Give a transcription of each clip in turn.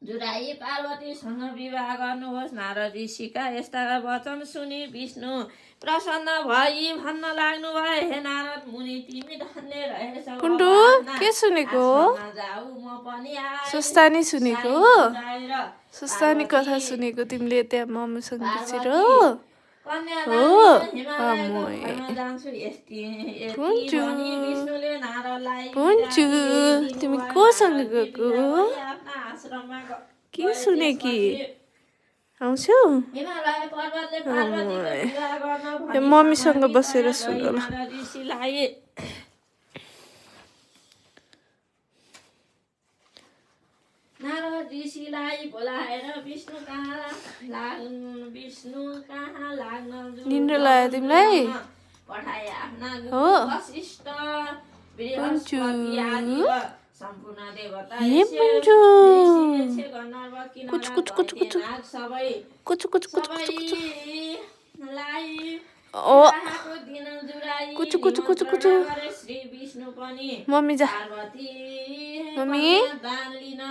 जुराई पार्वतीसँग विवाह गर्नुहोस्। नारद ऋषिका यस्ता वचन सुनि विष्णु प्रसन्न भई भन्न लाग्नु भयो, हे नारद मुनि तिमी धन्य रहेछौ। कुन्टु के सुनेको? जाऊ म पनि सुस्तानी सुनेको? सुस्तानी कथा सुनेको तिमीले त्यहाँ मम्मीसँग बसेर? पुन्चु तिमी कोसँग गएको? के सुने कि आउँछौ? मम्मीसँग बसेर सुन ल। नारद ऋषिलाई बोलाएर विष्णु कहाँ लाग्न निन्द्रा लाग्यो तिमीलाई? पठाए आफ्ना हो वशिष्ठ पुन्चु सम्पूर्ण देवता हे पुन्चु कुच कुच कुच कुच सबै कुच कुच कुच कुच ओ दिन जुराई कुच कुच कुच कुच श्री विष्णु पनि मम्मी जा पार्वती मम्मी दान लिन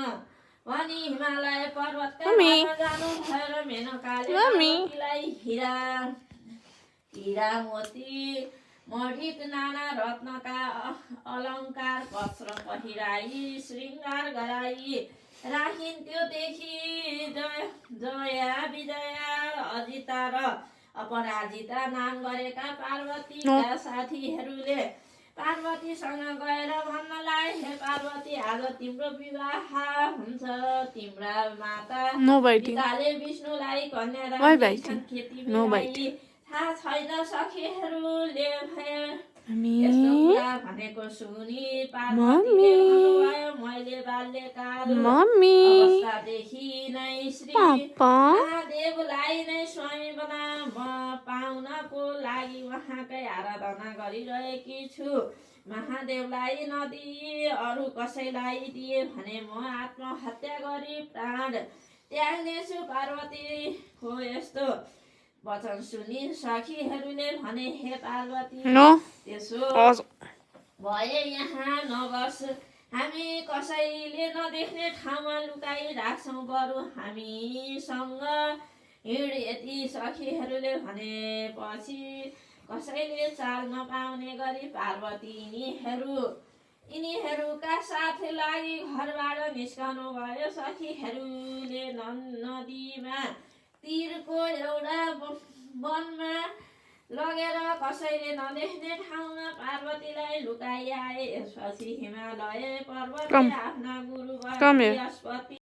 अनि हिमालय पर्वतका मम्मी जानु भएर मेनकाले मम्मी पार्वतीलाई हीरा मोती मणिक नाना रत्नका अलङ्कार वस्त्र पहिराई श्रृङ्गार गराई राखिन्। त्यो देखि जया विजया अजिता र अपराजिता नाम गरेका पार्वतीका साथीहरूले पार्वतीसँग गएर भन्न लागे, हे पार्वती आज तिम्रो विवाह हुन्छ। तिम्रा माता सीताले विष्णुलाई कन्या खेती थाहा छैन। सखीहरूले भनेको सुनि पार्वतीले भन्नुभयो, मैले बाल्यकाल अवस्थादेखि नै श्री महादेवलाई नै स्वामी पाउनको लागि उहाँकै आराधना गरिरहेकी छु। महादेवलाई नदिए अरू कसैलाई दिए भने म आत्महत्या गरी प्राण त्याग्नेछु। पार्वतीको यस्तो वचन सुनि सखीहरूले भने, हे पार्वती त्यसो भए यहाँ नबस, हामी कसैले नदेख्ने ठाउँमा लुकाई राख्छौँ, बरु हामीसँग हिँड। यति सखीहरूले भनेपछि कसैले चाल नपाउने गरी पार्वती यिनीहरूका साथ लागि घरबाट निस्कनु भयो। सखीहरूले नदीमा तीरको एउटा वनमा लगेर कसैले नदेख्ने ठाउँमा पार्वतीलाई लुकाइआए। यसपछि हिमालय पर्वतले आफ्ना गुरु बृहस्पति